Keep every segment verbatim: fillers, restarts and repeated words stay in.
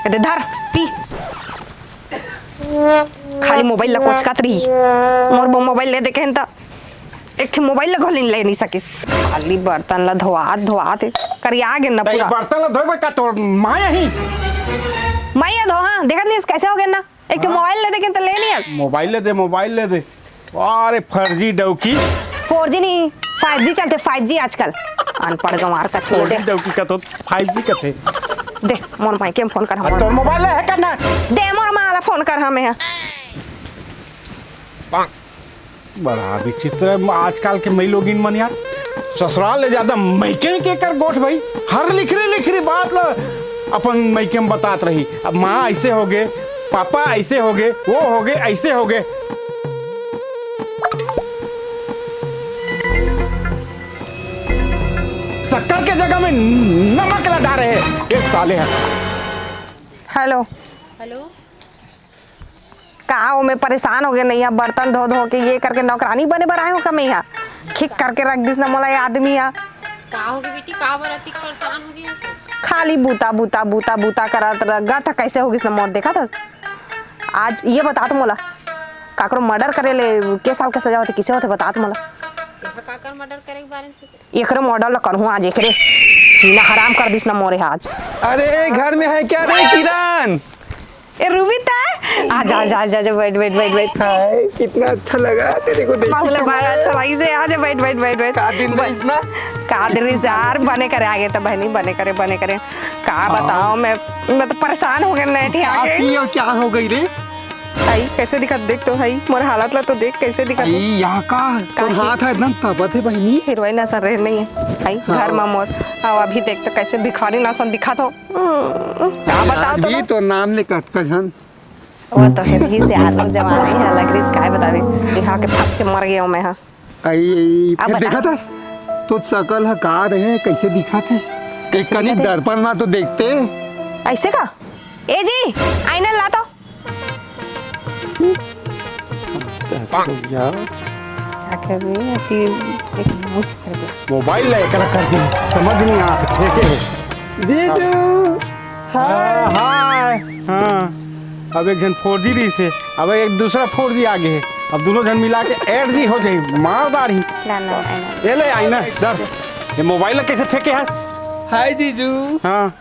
दे धर, पी। खाली मोबाइल ला कोचकात रही। मोर बो मोबाइल ले देखे त एक ठे मोबाइल ला घलो ले नहीं सकिस। खाली बर्तन ला धोआत धोआत करिया गे ना त ये पूरा। बर्तन ला धोए बर का तोर माँ आही? मैं ये धो, हाँ, देखत नहीं कैसे हो गए ना। एक ठे हाँ। मोबाइल ले दे के त ले नहीं। मोबाइल ले दे, मोबाइल ले दे। अरे फर्जी डौकी। फोर जी नहीं, फाइव जी चलथे, फाइव जी आजकल। अनपढ़ गंवार का छोड़ दे। फोर जी डौकी का तो फाइव जी का थे। दे, मोर माई के फोन कर अरे हमर। तोर मोबाइल ले हे का ना? दे, मोर माँ ला फोन कर हमें। बड़ा विचित्र हे आजकल के मई लोगिन मन यार। ससुराल ले ज्यादा मइके के कर गोठ भाई। हर लिखरी लिखरी बात ल अपन मइके में बतात रही। अब माँ ऐसे हो गए, पापा ऐसे हो गए, वो हो गए, ऐसे हो गए। शक्कर के जगह में नमक ला डारे हे ये साले ह। हेलो। हेलो। का ओ, मैं परेशान हो गए नहीं, अब बर्तन धो धो के ये करके नौकरानी बने बर आए हो का मैं यहाँ? खिक करके रख दिस ना मोला ये आदमी ह। का हो गए बेटी, का बर अतिक परेशान हो गए हस? खाली बूता, बूता, बूता, बूता करत रह गा था, कैसे हो गिस ना मोर, देखा था? आज ये बता तो मोला, काकरो मर्डर करे ले के साल के सजा होथे, किसे होथे, बता तो मोला। तेहा काकर मर्डर करे के बारे में सोचे? एकरे मर्डर ल करहूँ आज, एकरे जीना हराम कर दिस ना मोरे आज। अरे, घर में है क्या रे किरण? ए, रूबी, तैं? आजा, आजा, आजा, आजा, बैठ, बैठ, बैठ, बैठ। हाय, कितना अच्छा लगा तेरे को देख के। बाबूला, बड़ा अच्छा लगिस हे, आजा, बैठ, बैठ, बैठ, बैठ। का दिन रहिस ना? का दिन रहिस यार, बने करे आगे त बहिनी, बने करे, बने करे। का बताओ, मैं, मैं तो परेशान हो गए, नेट ही आगे। का हो गई रे? हई, कैसे दिखत, देख तो हई, मोर हालत ला तो देख, कैसे दिखत हई। यहाँ का? तोर हाथ ह एकदम तपत हे बहिनी। हीरोइन असन रहे नहीं है, हई, हाँ। घर में मोर। अब अभी देख तो कैसे भिखारी नसन दिखत हो। हम्म, का बताओ भी तो? तो नाम ले कतका झन। वो तो है ही से आलू जवानी है, लग रही है, काय बतावे, यहाँ के फंस के मर गया हूँ मैं, हाँ। आई, आई, अब फिर बता। देखा था? तो सकल ह का रहे, कैसे दिखा थे? एक कैसे कनी दिखा थे? दर्पण में तो देखते। ऐसे का? ए जी, आईना ला तो। यार। क्या कर रही है? अति एक मोबाइल ला एकरा कर दी, समझ नहीं आ, फेंके है। जीजू, हाय। हाँ, हाय, हाँ। अब एक झन फोर जी रहिस हे, अब एक दूसरा फोर जी आ गे हे। अब दोनों झन मिला के एट जी हो जाही, मार डारही। ना, ना, ना, ना। ये ले आईना, धर। ये मोबाइल ला कैसे फेंके हस? हाय जीजू। हाँ।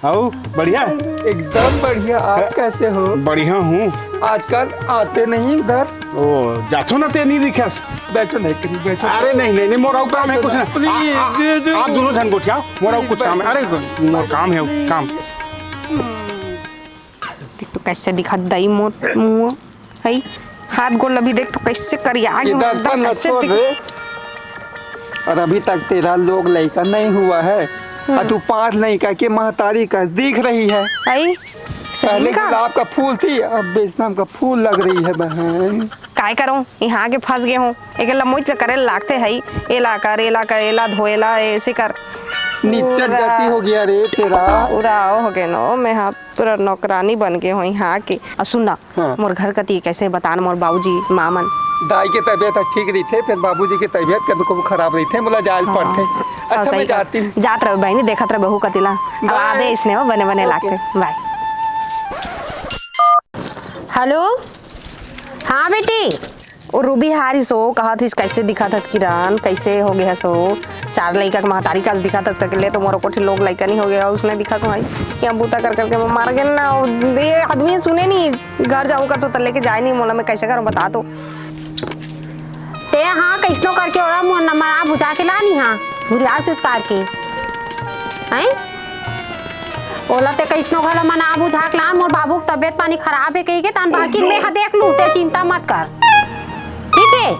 अउ बढ़िया? एकदम बढ़िया, आप कैसे हो? बढ़िया हूँ। आजकल आते नहीं इधर। ओ, जाथो ना ते नहीं दिखस। बैठो नहीं, कहीं बैठो। अरे नहीं, नहीं, नहीं, मोर अउ काम है कुछ ना। Please, आ, आ, जीजू। आप दोनों झन गोठियाओ, मोर अउ कुछ काम है। अरे, मोर काम है, काम। देख तो कैसे दिखत दई मोर मुंह। हई, हाथ गोड़ ल भी देख तो कैसे करिया ये गे, दर्पण एकदम ल कैसे छोड़ दिख- रे। और अभी तक तेरा लोग लइका नहीं हुआ है। हम्म। और तू पांच लइका के महतारी का दिख रही है। हई, सही पहले का? गुलाब का फूल थी, अब बेसनम का फूल लग रही है बहन। काय करूं, यहाँ के फंस गए हूँ। एक लमोई तो करे लागते हई, एला कर, एला कर, एला धो, एला ऐसे कर। निच्चट पूरा गति हो गया रे तेरा। पूरा हो गए नो, मैं हाँ पूरा नौकरानी बन गए हूँ यहाँ के। और सुन ना, हाँ। मोर घर कती कैसे बता न मोर बाबूजी, माँ मन। दाई के तबीयत ठीक रहिथे, फिर बाबूजी के तबीयत कभी कभी खराब रहिथे, मोला जाए ल हाँ। पड़थे। हाँ, अच्छा, सही मैं कर। जाती हूँ। जात रहे बहनी, देखत रहे बहू कतिला। अब bye। आबे इसने वो बने बने OK। लागते। बाय। हेलो, हाँ बेटी। ओ रूबी हारी सो कहत हिस, कैसे दिखत हस किरण, कैसे हो गए हस हो? चार लइका के महतारी कस दिखत हस, कहके ले तो मोर कोठी लोग लइका नहीं हो गया, उसने दिखत हो भाई। यहाँ बूता कर करके मैं मर गए ना, ये आदमी सुने नहीं। घर जाऊँ का तो लेके जाए नहीं, मोला मैं कैसे करूँ बता तो। ते हाँ, कैसनो करके ओला मोर न मना बुझा के लानी हाँ, भुरियार चुचकार के। हैं? ओला ते कैसनो घलो मना बुझा के लान, मोर बाबू के तबीयत पानी खराब है कही के, तान बाकी मैं ह देख लूँ, ते चिंता मत कर। ठीक है?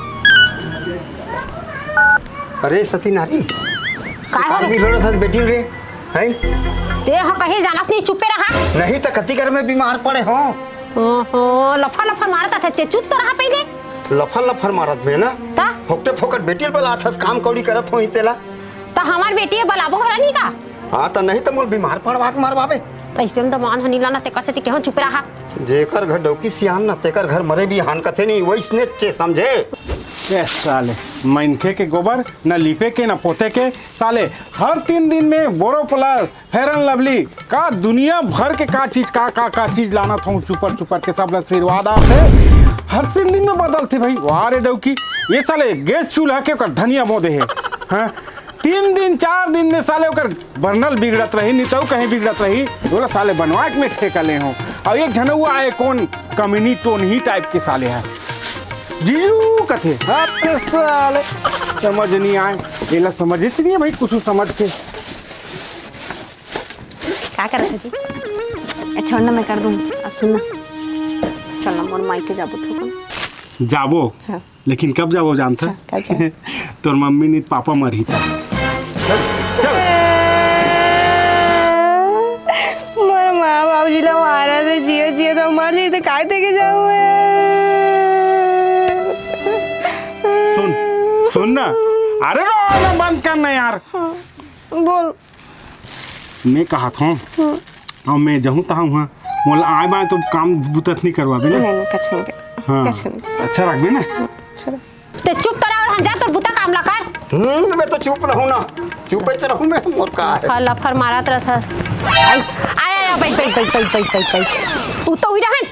अरे सती नारी, काय हो? आदमी लड़त हस बेटिल रे, हैं? ते ह कहीं जानस नहीं, चुप्पे रहा। नहीं त कति कर मैं बीमार पड़े हों। ओहो, लफर लफर मारत हस ते, चुप तो रहा पहले। लफर लफर मारत में ना? ता? फोकटे फोकट बेटिल बलात हस, काम कौड़ी करत होही तेला। त हमार बेटी बलाबो हरा नहीं का? हाँ, त नहीं त मोल बीमार पड़वा के मरवाबे। तइसे में दमान ह नी लाना, तेकर सेती केहू चुप रहा। जेकर घर डौकी सियान ना, तेकर घर मरे बिहान कथे नहीं, वइसने चे समझे। ए साले, मनखे के गोबर न लीपे के, न पोते के, साले हर तीन दिन में Boroplus, Fair and Lovely, का दुनिया भर के का चीज, का, का, का चीज लानत हूँ, चुपर, चुपर के सब ला आशीर्वाद आथे। हर तीन दिन में बदलथे भाई, वाह रे डौकी, ये साले गैस चूल्हा के ओकर धनिया बो दे हे, हाँ? तीन दिन, चार दिन में साले ओकर बर्नल बिगड़त रही, नितऊ कहीं बिगड़त रही, ओला साले बनवा के में ठेका ले हो। अउ एक झन अउ आए, कौन कमीनी टोनही type के साले हे, जीजू कथे, अरे साले, समझ नहीं आए, एला समझ नहीं है भाई, कुछ समझ के। का करत हे जी? अच्छा, छोड़ ना, मैं कर दूँ। आ, सुन ना, चल ना, मोर माई के जाबो थोड़ा। जाबो? हाँ। लेकिन कब जाबो जानथा? हाँ, कब जाबो? तोर मम्मी नहीं पापा मरही ता। मोर माँ बाबूजी ला मारा दे, जियो जियो तो मर जाई, तो काय देखे जाऊँ मैं? सुन, सुन ना। अरे रोना बंद कर ना यार। हाँ, बोल। मैं कहत हूँ, हम्म। अब मैं जहूँ तहाँ हुआ, मोला आए बाए तो काम बुतत नहीं करवाबे ना? नहीं, नहीं, कुछ नहीं कर, हाँ। कुछ नहीं। अच्छा रखबे ना? हम्म, अच्छा रख। ते चुप करा अउ हन जा, तोर बुता काम ला कर। हम्म, मैं तो चुप रहूँ ना, चुपे च रहूँ मैं, मोर का है? फर लफर मारत रहत हस। आई, आई, आई, बैठ, बैठ, बैठ। उ तो हुई रहन।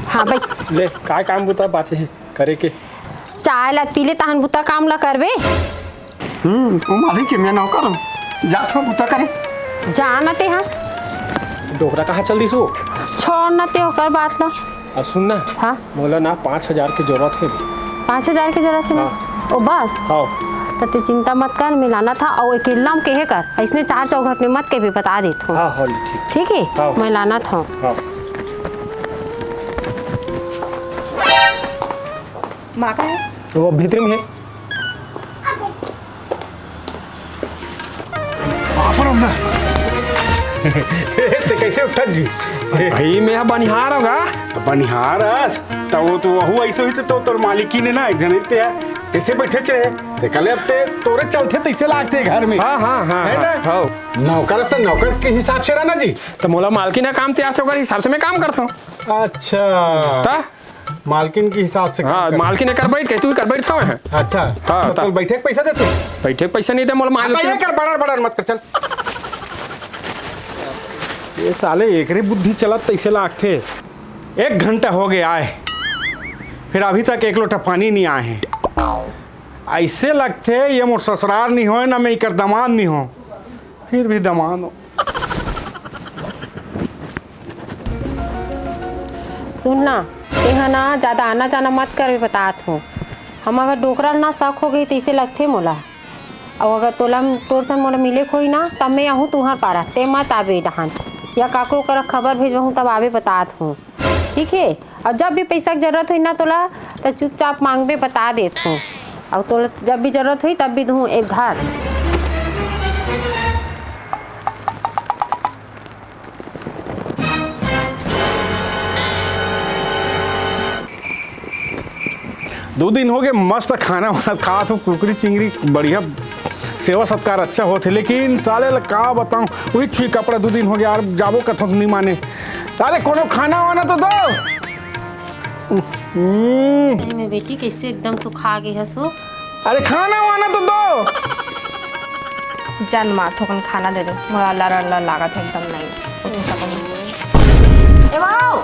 हाँ, बैठ। ले, काय काम बुता बाचे हे करे के? चाय ला पी ले, तहन बुता काम ला करबे। हम्म, वो मालिक के मैं नौकर हूँ, जात हो बुता करे। जा ना ते, हाँ। डोकरा कहाँ चल दिस वो? छोड़ ना ते ओकर बात ला। अब सुन ना, हाँ? मोला ना पाँच हजार के जरूरत हे। पाँच हजार के जरूरत हे? हाँ। ओ बस? हाँ। त ते चिंता मत कर, मैं लानत हँव, अउ अकेल्ला म केहे कर, अइसने चार चौघट में मत केहे, बता देत हँव। हाँ, हाँ, ठीक। ठीक हे? हाँ। मैं लानत हँव। हाँ। माँ का है? वो भीतरी में है। बाप रे बाप। ते कैसे उठत जी? भाई, मैं ह बनिहार हँव गा। बनिहार हस? त वो तो वहू ऐसे हुई तो तोर मालिकिन हे ना, एक जने ते ह। कैसे बैठे चे? ते कले अब ते तोरे चलथे तैसे लागथे घर में। हाँ, हाँ, हाँ, है ना? हाँ। नौकर से नौकर के हिसाब से रहना जी। त मोला मालकिन ह काम ते आथे, ओकर हिसाब से मैं काम करथँव। अच्छा। त मालकिन के हिसाब से काम हाँ, करे। मालकिन एकर बैठ के, तू एकर बैठ खावे है। अच्छा, हाँ, तो ता- तोल बैठे के पैसा देथे? बैठे के पैसा नहीं दे, मोला मालकिन। ये कर, बड़र, बड़र मत कर, चल। ये साले एकरे बुद्धि चलत तैसे लागथे। एक घंटा हो गया आए, फिर अभी तक एक लोटा पानी नहीं आए हैं। ऐसे लगथे ये मोर ससुरार नहीं होए, ना मैं इकर दमाद नहीं हो, फिर भी दमाद हो। सुन ना, तेहा ना जादा आना जाना मत करबे, बतात हँव। हमर घर डोकरा ल ना शक हो गे तइसे लगथे मोला। अउ अगर तोला, तोर संग मोला मिले के होही ना, तब मैं आहूँ तुँहर पारा, तें मत आबे ए डहान। या काकरो करा खबर भेजवाहूँ तब आबे, बतात हँव। ठीक हे? अउ जब भी पइसा के जरूरत होही ना तोला, त चुपचाप माँगबे, बता देत हँव। अउ तोला जब भी जरूरत होही तब भी दूहूँ एक धार। दू दिन हो गे, मस्त खाना वाना खात हँव, कुकरी चिंगरी बढ़िया सेवा सत्कार अच्छा होथे, लेकिन साले ला का बतावँव, उही छुई कपड़ा दू दिन हो गे यार, जाबो कथँव त नइ माने। अरे कोनो खाना वाना तो दो। हम्म। सही में बेटी, कैसे एकदम सुखा गे हस ओ। अरे खाना वाना तो दो। जान माँ, थोकन खाना दे दो, मोला अल्लर अल्लर लागत हे, एकदम नहीं उठे सकूँ। ए बाऊ,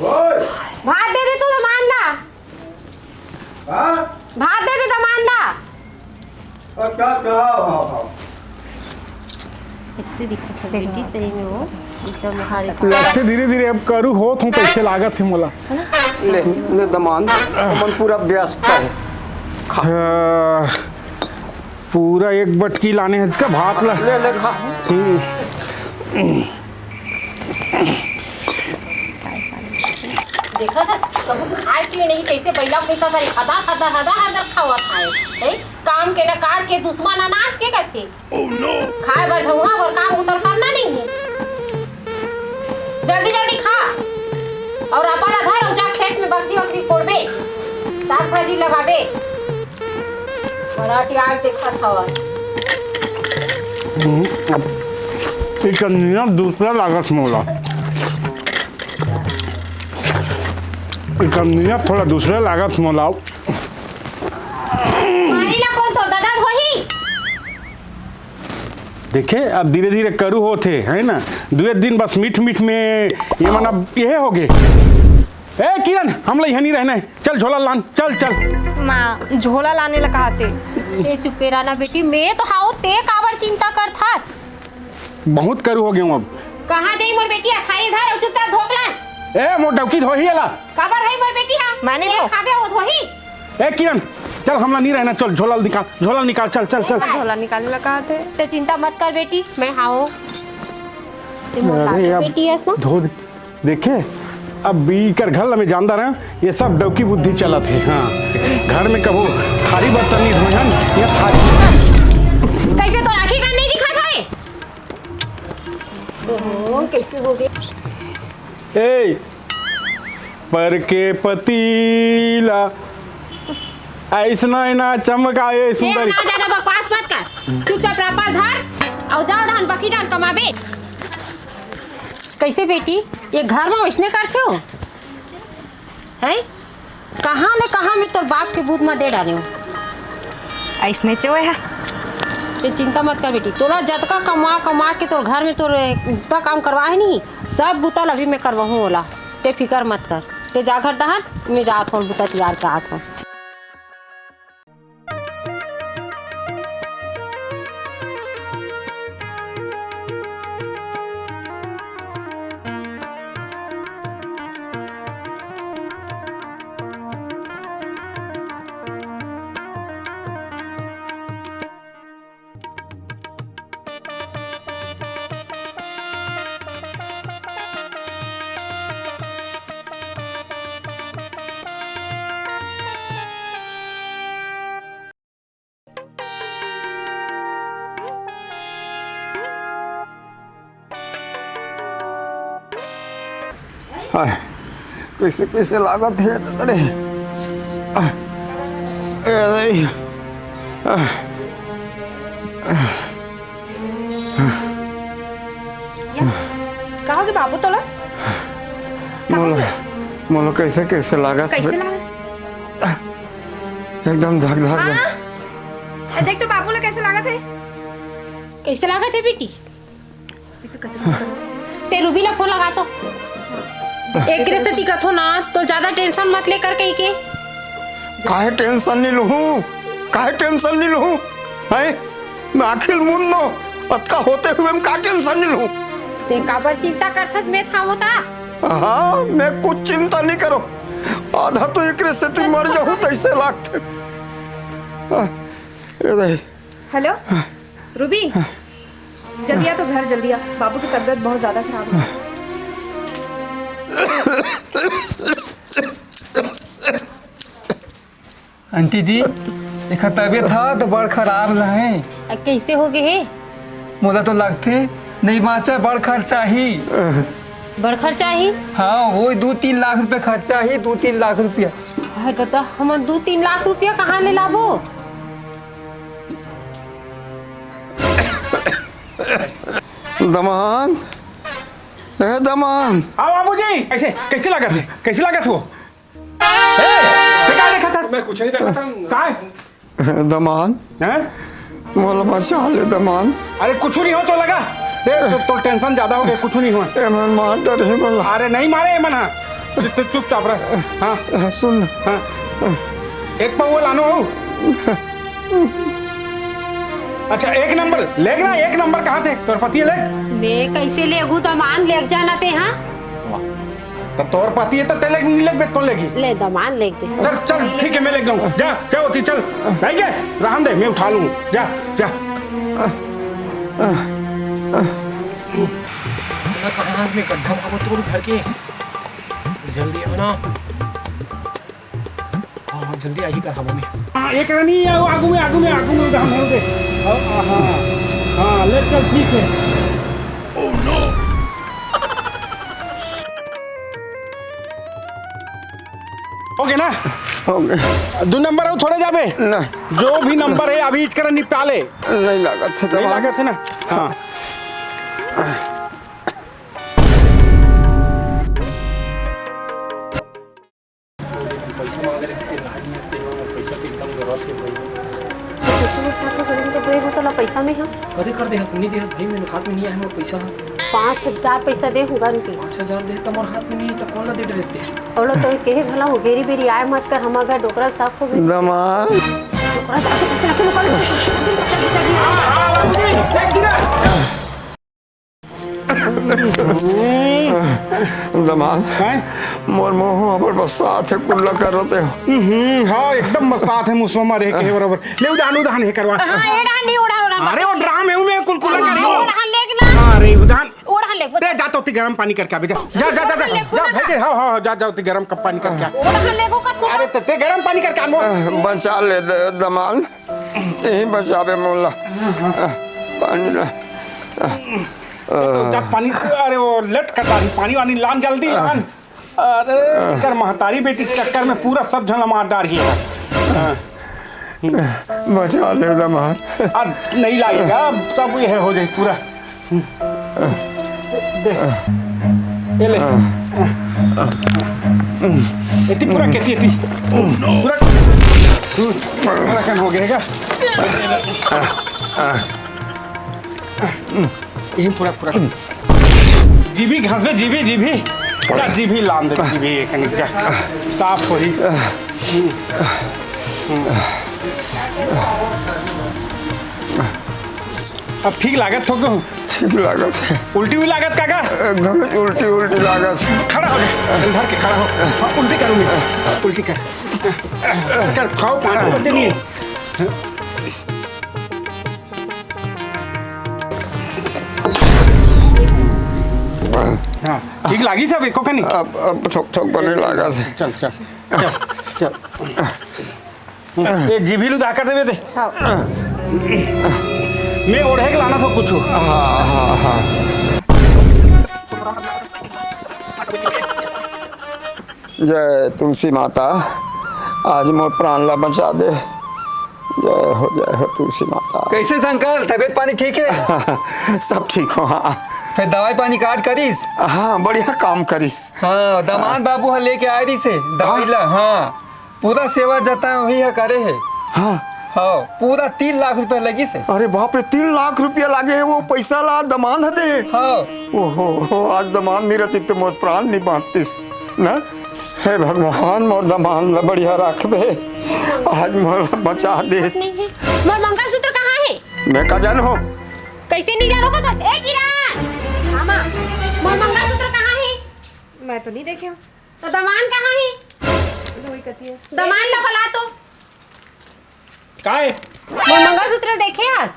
ओए। भात दे दे तू दमांद ला। हाँ? भात दे दे दमांद ला। अच्छा, अच्छा, हाँ, हाँ, हाँ। इससे दिखत हे बेटी, सही में वो एकदम हारी। लगथे धीरे-धीरे अब करू होत हँव, तइसे लागत हे मोला। ले, ले दमांद, हमन पूरा व्यस्त हे। खा। हाँ, पूरा एक बटकी लाने हस का भात ला। ले, ले, खा। हम्म। देखत हस, कभू खाय पिये नहीं, कइसे बइला भइँसा सरी हदर, हदर, हदर, हदर खावत हे। हैं? काम के न काज के, दुश्मन अनाज के कथे। खाय बर झउहा बर काम उतर करना नहीं हे। जल्दी जल्दी खा अउ अपन ला धर अउ जा खेत में बकरी वकरी कोड़बे, साग भाजी लगाबे। मराठी आज देखत हवय। हम्म, अब एकर नियत दूसरा लागत मोला। एकर नियत थोड़ा दूसरा लागत मोला। मारी ला कोन तोर ददा होही? देखे, अब धीरे-धीरे करू होत हे, है ना? दुए दिन बस मीठ-मीठ में ये मन अब यहे हो गे। ए किरण, हमला इहाँ नहीं रहना हे, चल झोला लान, चल, चल। माँ, झोला लाने ला कहाथे। ए चुप्पे रह ना बेटी, मैं तो हाव, ते काबर चिंता करथस? बहुत करू हो गे हूँ अब। कहाँ जाही मोर बेटी हा? थारी धर अउ चुपचाप धोक लान। ए, मोर डौकी धोही एला। काबर धोही मोर बेटी हा? मैंने ये धो। खाबे वो धोही। ए किरण, चल हमला नहीं रहना, चल झोला निकाल, झोला निकाल, चल, चल, चल। झोला निकाले ला कहाथे। ते चिंता मत कर बेटी, मैं हाव। ते मोर अरे लाडली अब बेटी हस ना। धो दे। देखे, अब इकर घर ल मैं जानदा रहे, ये सब डौकी बुद्धि चलत हे। हाँ, घर में कभू थारी बर्तन नहीं धोए हन, या थारी। कैसे तोर आँखी कान नहीं दिखत हे? ओहो, कैसे हो गए? ए, पर के पतीला, ऐसना है ना चमकाए ए, सुंदरी। ना ज्यादा बकवास मत कर, चुपचाप रापा धर, अउ जा धान बकी डाल कमाबे। कैसे बेटी, ये घर में वैसने करथे हो? हैं? कहाँ ले कहाँ में तोर बाप के बूत म दे डारे हो? ऐसने चोय है। ते चिंता मत कर बेटी, तोला जतका कमा कमा के तोर घर में तोर उतना काम करवा है नहीं, सब बुता ल अभी मैं करवाहूँ ओला। ते फिकर मत कर, ते जा घर डहर, मैं जात हूँ बुता तियार के आत हूँ। हाय, कैसे कैसे लागत हे? अरे, आह, ए, अरे, आह। या, का होगे बाबू तोला? का मोला, होगे? मोला कैसे कैसे लागत हे? कैसे लागत? एकदम धक धक हाँ? धक। ए, देख तो बाबू ला कैसे लागत हे? कैसे लागत हे बेटी? ये तो कैसे लागत हे? ते रूबी ला फोन लगा तो। एकरे सेती कथो ना, तो ज्यादा tension मत ले कर कही के। काहे tension नहीं लूँ? काहे tension नहीं लूँ? हैं? मैं आखिर मुन्नो, अतका होते हुए मैं का tension नहीं लूँ? ते काबर चिंता करथस, मैं थामो ता? हाँ, मैं कुछ चिंता नहीं करो। आधा तो एकरे सेती मर जाहूँ, तैसे लागथे। आ, ए दे। हेलो, रूबी, जल्दी आ तो घर, जल्दी आ। बाबू की तबीयत बहुत ज्यादा खराब है। आंटी जी, एखर तबीयत ह तो बड़ खराब रहे। अ, कैसे हो गए हे? मोला तो लगथे नहीं बाँचा, बड़ खर्चा ही। बड़ खर्चा ही? हाँ, वो दू तीन लाख रुपया खर्चा ही, दू तीन लाख रुपया। हाय ददा, हमन दू तीन लाख रुपया कहाँ ले लाबो? दमांद, ए दमांद। हाँ बाबूजी, कैसे, कैसे लागत हे? कैसे लागत हो? ए, ये का देखत हस? मैं कुछ नहीं देखत हूँ। काय? दमांद। हैं? मोला बचा ले दमांद। अरे कुछ नहीं हो तो लगा। देख तो, तो tension ज्यादा हो गई, कुछ नहीं हुआ। ए मन मार डरे हे मोला। अरे नहीं मारे ए मन, हाँ। तू, तू चुपचाप रह। हाँ। सुन। हाँ। एक पौवा लानो हो। अच्छा, एक नंबर, लेग ना, एक नंबर कहाँ थे? तोर पति लेग? मैं कैसे लेगू, दमांद लेग जाना ते, हाँ? वाह। त तोर पति हे त ते लेग नहीं लेग बेत कौन लेगी? ले दमांद लेग दे। चल, चल, ठीक है, मैं लेग जाऊँ। जा, जा, ओती चल। नहीं के, रहन दे, मैं उठा लूँ। जा, जा। मैं कहाँ आज मैं गड्ढा भागो तोर घर के। जल्दी आना। हाँ, हाँ, जल्दी आही कर हवा में। हाँ, एक रनी है, वो आगू में, आगू में, आगू में उधर हम होंगे। हाँ, हाँ, हाँ, ले चल, ठीक है। हो गया ना? हो गया। दो नंबर है, वो थोड़े जाबे। ना। जो भी नंबर है, अभी इचकरा निपटा ले। नहीं लागत है नहीं दमांद। लागत है ना? हाँ। पैसा में हाँ। कदे कर दे हस, नहीं दे हस भाई, मेरे हाथ में नहीं आए मोर पैसा। पाँच हजार पैसा दे हूँ गन के। पाँच हजार दे, तो मोर हाथ में नहीं है, तो कौन ला दे डरे ते? ओलो तो कहे भला हो, घेरी बेरी आए मत कर, हम अगर डोकरा साफ हो गए। दमाद। डोकरा साफ हो गए, निकल। दमाद, हैं? मोर मुंह अबड़ बसात हे, कुल्ला कर रोते हो। हम्म, हाँ, एकदम बसात हे, मुसवा मारे के हे बराबर। ले उधान, उधान हे करवा। हाँ, ये डांडी, उधान, उधान। अरे, वो ड्राम हे, उमे कुलकुला करे हो। उधान लेके ना। अरे, उधान। उधान ले। दे, जा तो ओती गरम पानी करके आबे, जा। जा, जा, जा, जा। जा, भाई, जा, हाँ, हाँ, हाँ, जा, जा, ओती गरम कप पानी करके आ। उधान लेगो का तू? अरे, ते, ते गरम पानी करके आबो। बचा ले द-, दमाद। तेही बचाबे मोला। पानी ला। जा पानी, अरे वो लट कटारी, पानी वानी लान जल्दी लान। अरे, कर महतारी बेटी के चक्कर में पूरा सब झन ला मार डारही। हाँ। बचा ले दमाद। अब नहीं लागेगा, अब सब ये हो जाए पूरा। दे। ये ले। एती पूरा केती, एती। पूरा। पूरा कन हो गया है का? ये पूरा, पूरा। जीभी घास में, जीभी, जीभी। जा, जीभी लान दे, जीभी एक कनिक जा। साफ होही। अब ठीक लागत हो क्यों? ठीक लागत है। उल्टी हुई लागत काका? एकदम उल्टी, उल्टी लागत है। खड़ा हो जा। धर के खड़ा हो। हाँ, उल्टी करूँगी। उल्टी कर। कर, खाओ, पानी बचे नहीं है। हाँ, ठीक लागी सब एको कनी? अब, अब ठोक, ठोक बने लागत है। चल, चल, चल, चल। ए, जीभी ल उधार कर देबे ते। हाँ। मैं ओढ़े के लाना था कुछ। हाँ, हाँ, हाँ। जय तुलसी माता, आज मोर प्राण ला बचा दे। जय हो, जय हो तुलसी माता। कैसे अंकल, तबीयत पानी ठीक है? सब ठीक हो, हाँ। फिर दवाई पानी काट करिस? हाँ, बढ़िया काम करिस। हाँ, दामाद बाबू ह लेके आए रहिस हे दवाई हाँ। ला, हाँ। पूरा सेवा जतन वही ह करे हे। हाँ। हाँ, पूरा तीन लाख रुपया लगिस हे। अरे बाप रे, तीन लाख रुपया लागे हे, वो पैसा ला दमांद ह दे। हाँ। ओहो, आज दमांद नहीं रहती तो मोर प्राण नहीं बांचतिस ना। हे भगवान, मोर दमांद ला बढ़िया रखबे, आज मोर बचा देस। नहीं है। मोर मंगलसूत्र कहाँ है? मैं का जानहूँ? कैसे नहीं जानोगा तो? ए किरण! हाँ माँ। मोर मंगलसूत्र कहाँ है? मैं तो नहीं देखे हूँ। तो दमांद कहाँ है? वही कती है। दमांद ला बुला तो। काय? मोर मंगलसूत्र देखे हस?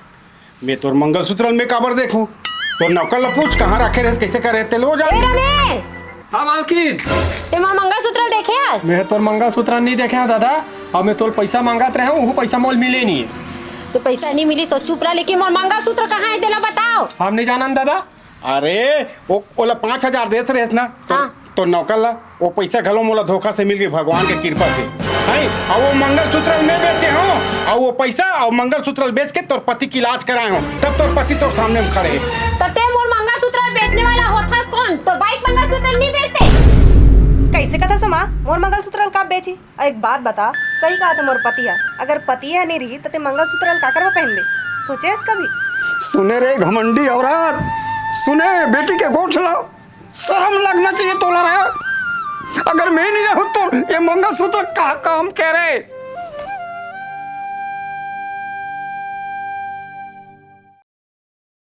मैं तोर मंगलसूत्र में काबर देखूं? तोर नौकर ला पूछ, कहाँ रखे रहे, कैसे करे, तेल वो जान। ए रमेश! हाँ मालकिन। ते मोर मंगलसूत्र देखे हस? मैं तोर मंगलसूत्र नहीं देखे हूँ दादा, और मैं तोर पैसा मांगत रहे हूँ, वो पैसा मोल मिले नहीं है। तो पैसा नहीं मिली तो चुप रह, लेकिन मोर मंगलसूत्र कहाँ है, तेला बताओ। हम नहीं जानन दादा। अरे, वो, ओला पाँच हजार देत रहेस ना, तो, हाँ। तो नौकर ला, वो पैसा घलो मोला धोखा से मिल गई भगवान के कृपा से। हैं? और वो मंगलसूत्र मैं बेचे हूँ, और वो पैसा और मंगलसूत्र बेच के तोर पति के इलाज कराए हूँ, तब तोर पति तोर सामने में खड़े हैं। तो ते मोर मंगलसूत्र बेचने वाला होथस कौन? तोर बाइक मंगलसूत्र नहीं बेचते? कैसे कथा सो माँ, मोर मंगलसूत्र का बेची? अउ एक बात बता, सही कहा थे मोर पति ह, अगर पति ह नहीं रही, त ते मंगलसूत्र ल काकर बर पहनबे? सोचे हस कभी? सुने रे घमंडी औरत, सुने बेटी के गोठ ला, शर्म लगना चाहिए तोला रे। अगर मैं नहीं रहूं तो ये मंगलसूत्र का काम के रे?